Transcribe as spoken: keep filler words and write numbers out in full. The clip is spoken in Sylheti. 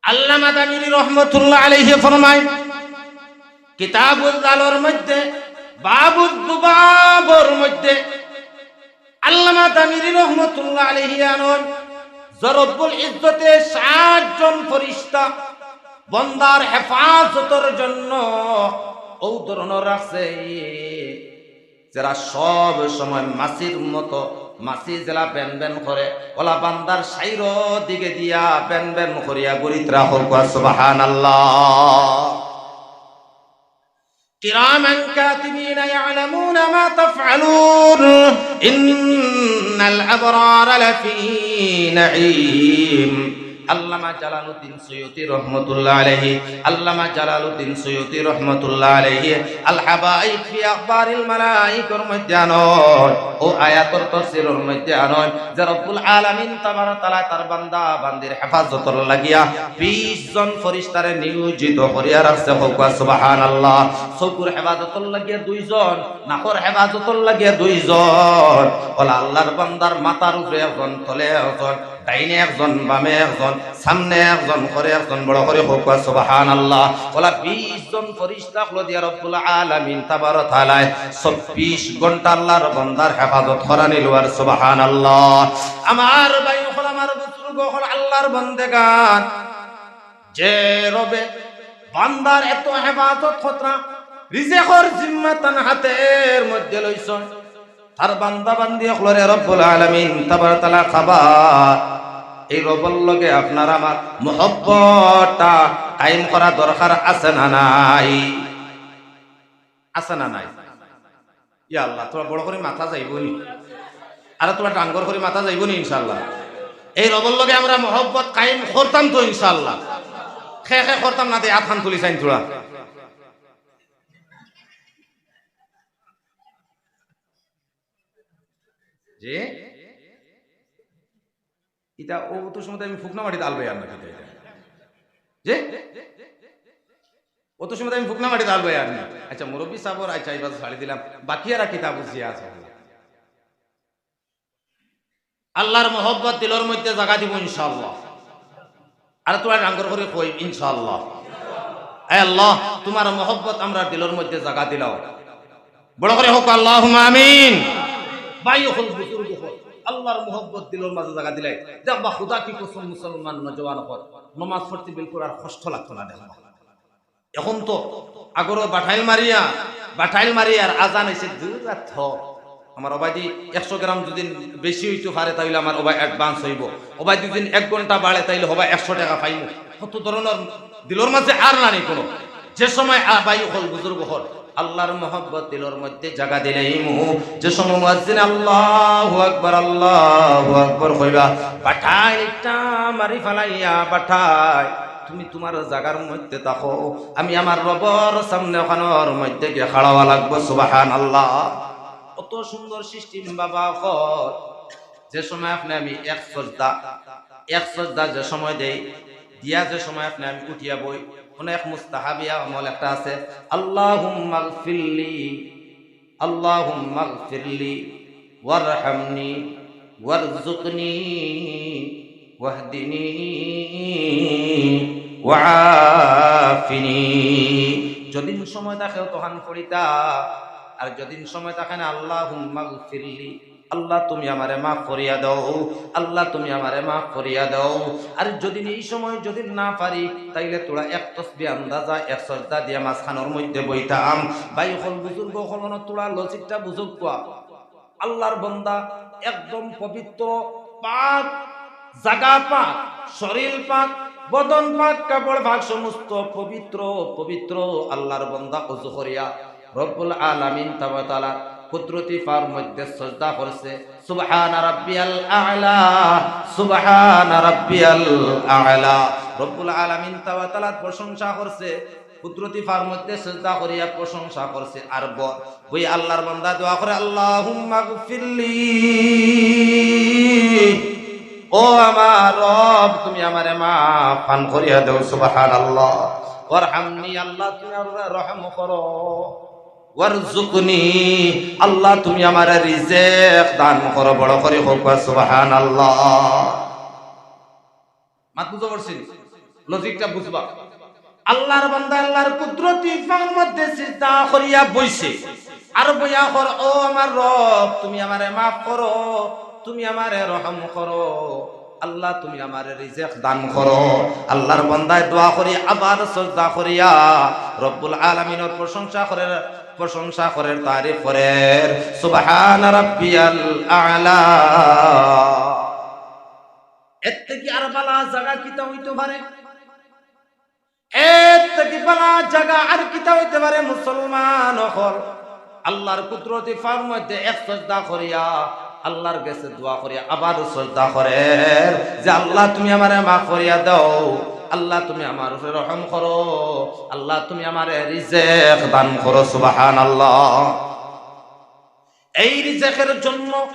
আল্লামা দামিরি রহমতুল্লাহ আলাইহি ফরমায়, কিতাবুল জালর মধ্যে, বাবুদ দুবাবর মধ্যে আল্লামা দামিরি রহমতুল্লাহ আলাইহি আনন, যে রব্বুল ইজ্জতে সাত জন ফিরিস্তা বন্দার হেফাজতর জন্য অউ ধরনর রাখছে, যেরা সব সময় মাছির মতো, মাছি যেলা বেন বেন করে, অলা বান্দার সাইরো দিকে দিয়া বেন বেন করিয়া ঘুরিতরা। কউক্কা সুবহানাল্লাহ। كراما كاتبين يعلمون ما تفعلون إن الأبرار لفي نعيم. আল্লামা জালালউদ্দিন সুয়ুতী রহমতুল্লাহ আলাইহি, আল্লামা জালালউদ্দিন সুয়ুতী রহমতুল্লাহ আলাইহি, আল হাবাইব ফি আখবারিল মালাইকর মধ্যে আনইন, অউ আয়াতর তফসিরর মধ্যে আনইন, যে রব্বুল আলামিন তাবারাক তাআলা তার বান্দা বান্দির হেফাজতর লাগিয়া বিশ জন ফিরিস্তারে নিয়োজিত করিয়া রাখছে। কউক্কা সুবহানাল্লাহ। চকুর হেফাজতর লাগিয়া দুইজন, নাকর হেফাজতর লাগিয়া দুইজন, অলা আল্লার বান্দার মাথার উপরে একজন, তলে একজন, ডাইনে একজন, বামে একজন, সামনে একজন, করে একজন, বড় করি কউক্কা সুবহানাল্লাহ। অলা বিশ জন ফিরিস্তা অকল দিয়া রব্বুল আলামিন তাবারাক তাআলায় চব্বিশ ঘন্টা আল্লার বান্দার হেফাজত করানি লওয়ার। সুবহানাল্লাহ। আমার ভাই অকল, আমার বুজুর্গ অকল, আল্লার বন্দেগান, যে রবে বান্দার এত হেফাজত করতরা, রিজেকর জিম্মা তান হাতের মধ্যে লইছইন, তার বান্দা বান্দি অকলরে রব্বুল আলামিন তাবারাক তাআলা খাবার, এই রবর লগে আপনার আমার মহব্বতটা কায়েম করা দরকার আছে না নাই? আছে না নাই? ইয়া আল্লাহ, থুড়া বড় করি মাতা যাইবো নি? আর থুড়া ডাঙ্গর করি মাতা যাইবো নি ইনশাআল্লাহ? এই রবর লগে আমরা মহব্বত কায়েম করতাম তো ইনশাআল্লাহ? কে কে করতাম না, দে আতখান তুলি চাইন থুড়া। জি? ইতা অউ তো সময় আমি ফুকনা মাটিত আলবাইয়ার না কিতা ইতা? জি? অত সময় আমি ফুকনা মাটিত আলবাইয়ার না। আচ্ছা, মুরব্বি সাবর, আচ্ছা, ইবার ছাড়ি দিলাম, বাকি আর কিতা বুঝিয়া আছে। আল্লার মহব্বত দিলর মধ্যে জাগা দিমু ইনশাআল্লাহ। আর থুড়া ডাঙ্গর করি কই ইনশাআল্লাহ। এ আল্লাহ, তুমার মহব্বত আমরার দিলর মধ্যে জাগা দিলাও। বড় করি কউক্কা আল্লাহুম্মা আমিন। ভাই অকল, বুজুর্গ অকল, আল্লার মহব্বত দিলর মাঝে জাগা দিলাই। দেখবা, খুদা কি কসম, মুসলমান নওজোয়ান অকল, নমাজ পড়তে বিলকুল আর কষ্ট লাগতো না। দেখবা, অখন তো আগর বাটাইল মারিয়া, বাটাইল মারিয়ার আজান অইছে দুই রাত। আমার অবায়দি একশো গ্রাম যদি বেশি অইতো পারে, তাইলে আমার অবায় advance অইবো। অবায়দি যদি এক ঘন্টা বাড়ে, তাইলে হবায় একশো টেকা পাইমু। কত ধরনর দিলর মাঝে আর নানি কোনো। যে সময় আ-, ভাই অকল, বুজুর্গ অকল, আল্লার মহব্বত দিলর মধ্যে জাগা দিলাইমু, যে সময় মুয়াজ্জিন আল্লাহু আকবার, আল্লাহু আকবার কইবা, বাটাইলটা মারি ফালাইয়া, বাটাইল, তুমি তুমার জাগার মধ্যে থাকো, আমি আমার রবর সামনে অখানর মধ্যে গিয়া খাড়া অওয়া লাগবো। সুবহানাল্লাহ। অত সুন্দর system বাবা অকল। যে সময় আপনে আমি এক সজদা, এক সজদা যে সময় দেই, দিয়া যে সময় আপনে আমি উঠিয়া বই, অনো এক মুস্তাহাবি আমল একটা আছে, আল্লাহুম্মাগফিরলি, আল্লাহুম্মাগফিরলি, ওয়ারহামনি, ওয়ারজুকনি, ওয়াহদিনি, ওয়াআফিনি। যদিন সময় থাকে অতখান পড়িতা, আর যদিন সময় থাকে না, আল্লাহুম্মাগফিরলি, আল্লাহ, তুমি আমারে মাফ করিয়া দেও, আল্লাহ, তুমি আমারে মাফ করিয়া দেও। আর যদিন এই সময় যদিন না পারি, তাইলে থুড়া এক তসবি আন্দাজা এক সজদা দিয়া মাঝখানর মধ্যে বইতাম। ভাই অকল, বুজুর্গ অকল, অনো থুড়া লজিকটা বুজউক্কা। আল্লার বন্দা একদম পবিত্র, পাক, জাগা পাক, শরীর পাক, বদন পাক, কাপড় পাক, সমস্ত পবিত্র, পবিত্র আল্লার বন্দা অজু করিয়া রব্বুল আলামিন তাবারাক তাআলার কুদরতি পাওর মধ্যে সজদা করছে। সুবহানা রাব্বিয়াল আ'লা, সুবহানা রাব্বিয়াল আ'লা। রব্বুল আলামিন তাবারাক তাআলার প্রশংসা করছে, কুদরতি পাওর মধ্যে সজদা করিয়া প্রশংসা করছে। আর ব-, বই আল্লার বান্দা দোয়া করে, "আল্লাহুম্মাগফিরলি, ও আমার রব, তুমি আমারে মাফ পান করিয়া দেও।" সুবহানাল্লাহ। "ওয়ারহামনি, আল্লাহ, তুমি আমারে রহম করো।" "ওয়ারজুকনি, আল্লাহ, তুমি আমারে রিজেক দান করো।" বড় করি কউক্কা সুবহানাল্লাহ। মাত বুঝা পড়ছে নি? লজিকটা বুঝবা। আল্লাহর বান্দা আল্লাহর কুদরতি পাওর মধ্যে সিজদা করিয়া বইছে, আর বইয়া কর, "ও আমার রব, তুমি আমারে মাফ করো, তুমি আমারে রহম করো, আল্লাহ তুমি আমারে রিজেক দান করো।" আল্লাহর বান্দায় দোয়া করি আবার সজদা করিয়া রব্বুল আলামিনর প্রশংসা করের, প্রশংসা করের, তারিফ করের, "সুবহান রাব্বিয়াল আ'লা।" এর থাকি আর বালা জাগা কিতা হইতে পারে? এর থাকি বালা জাগা আর কিতা হইতে পারে? মুসলমান অকল, আল্লাহর কুদরতি পাওর মধ্যে এক সজদা করিয়া আল্লাহর গেছে দোয়া করিয়া আবার সজদা করের যে, "আল্লাহ তুমি আমারে মাফ করিয়া দাও, আল্লাহ তুমি আমার উপরে রহম করো, আল্লাহ তুমি আমারে রিজেক দান করো।" সুবহানাল্লাহ। এই রিজেকের জন্য